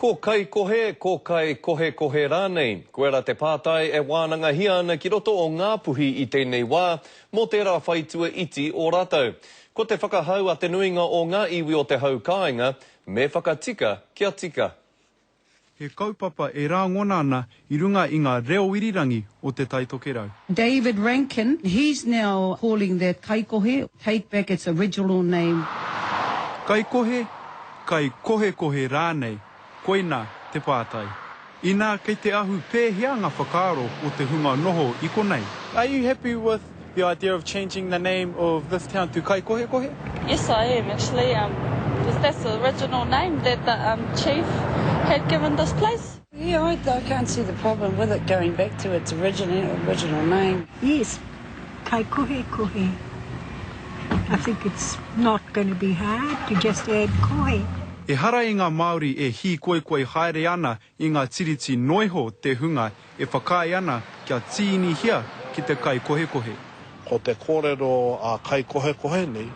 Ko Kaikohe, ko Kaikohekohe rānei? Koirā te pātai e wānangahia ana ki roto o Ngāpuhi i tēnei wā, mō tērā whaitua iti o rātou. Ko te whakahau a te nuinga o ngā iwi o te hau kāinga, me whakatika kia tika. He kaupapa e rāngona ana i runga i ngā reo irirangi o Te Tai Tokerau. David Rankin, he's now calling that Kaikohe take back its original name. Kaikohe, kaikohekohe rānei, koina te pātai. Inā kei te ahu pēhea ngā whakaaro o te hunga noho i konei? Are you happy with the idea of changing the name of this town to Kaikohekohe? Yes I am actually um because that's the original name that the um chief had given this place. Yeah I I can't see the problem with it going back to its original original name. Yes, Kaikohekohe. I think it's not going to be hard to just add kohe. Ehara i ngā Māori e hīkoikoi haere ana i ngā tiriti noiho te hunga e whakaae ana kia tīnihia ki te kaikohekohe. Ko te kōrero a Kaikohekohe nei,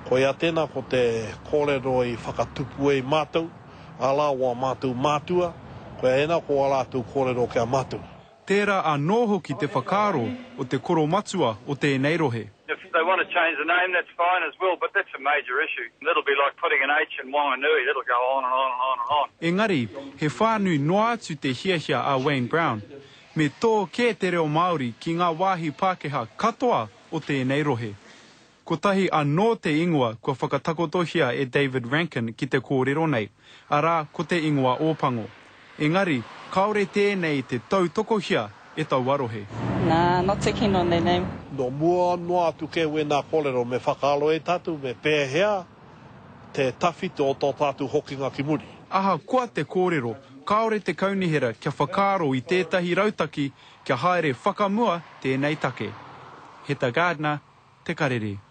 koia tēnā ko te kōrero i whakatupu ai mātou, arā wā mātou mātua, koia ēnā ko wā rātou kōrero ki a mātou. Tērā anō hoki te whakaaro o te koromatua o tēnei rohe. If they want to change the name that's fine as well but that's a major issue. It'll be like putting an H in Wanganui, it'll go on and on and on and on. Engari, he whānui noa atu te hiahia a Wayne Brown. Me tō kē te reo Māori ki ngā wāhi Pākehā katoa o tēnei rohe. Kotahi anō te ingoa kua whakatakotohia e David Rankin ki te kōrero nei, arā, ko te ingoa Ōpango. Engari, kāore tēnei te tautokohia e taua rohe. Nah, not too keen on that name. Nō mua noa atu kē wēnā kōrero me whakaaro e tātou me pēhea te tawhito o tō tātou hokinga ki muri. Ahakoa te kōrero, kāore te kaunihera kia whakaaro i tētahi rautaki kia haere whakamua tēnei take. Heta Gardner, Te Karere.